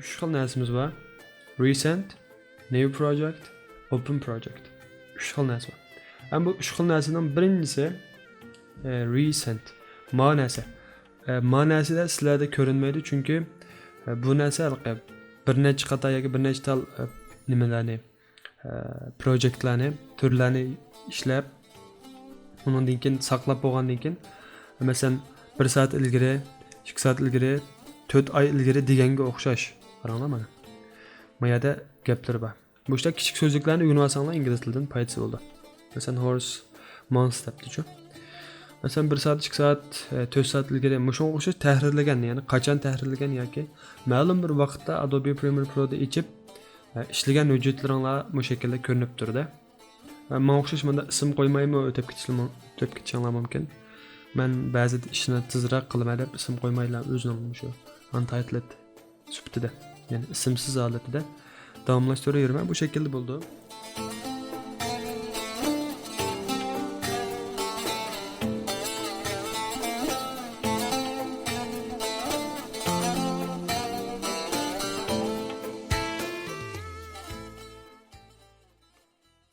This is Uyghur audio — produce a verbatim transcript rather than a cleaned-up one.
ئۈچ خىل نەرسىمىز بار. Recent, New Project, Open Project. ئۈچ خىل نەرسە بار. ھەم بۇ ئۈچ خىل نەرسىنىڭ بىرىنچىسى، ئە، Recent. ما نەرسە. ئە، ما نەرسىدە سىلەردە كۆرۈنمەيدۇ، چۈنكى، ئە، بۇ نەرسە ھېلىقى بىر نەچچە قاتار ياكى بىر نەچچە تال، ئە، نېمىلەرنى، ئە، پروجېكتلارنى، تۈرلەرنى ئىشلەپ، ئۇنىڭدىن كېيىن ساقلاپ بولغاندىن كېيىن، مەسىلەن، بىر سائەت ئىلگىرى، ئىككى سائەت ئىلگىرى، تۆت ئاي ئىلگىرى دېگەنگە ئوخشاش. قاراڭلار مانا. ما يەردە گەپلىرى بار. مۇشۇنداق كىچىك سۆزلۈكلەرنى ئۆگىنىۋالساڭلار ئىنگلىز تىلىدىن پايدىسى بولىدۇ. مەسىلەن، horse months دەپتىچۇ. مەسىلەن، بىر سائەت، ئىككى سائەت، ئە، تۆت سائەت ئىلگىرى مۇشۇنىڭغا ئوخشاش تەھرىرلىگەن، يەنى قاچان تەھرىرلىگەن ياكى مەلۇم بىر ۋاقىتتا Adobe Premiere Pro دا ئېچىپ، ئە، ئىشلىگەن ھۆججەتلىرىڭلار مۇ شەكىلدە كۆرۈنۈپ تۇرىدۇ. ۋە ماڭا ئوخشاش مۇنداق ئىسىم قويمايمۇ ئۆتۈپ كېتىشىمۇ-، ئۆتۈپ كېتىشىڭلار مۇمكىن. مەن بەزىدە ئىشنى تېزرەك قىلىمەن دەپ ئىسىم قويمايلا ئۆزۈمنىڭ مۇشۇ Untitled سۈپىتىدە، يەنى ئىسىمسىز ھالىتىدە داۋاملاشتۇرۇۋېرىمەن. بۇ شەكىلدە بولىدۇ.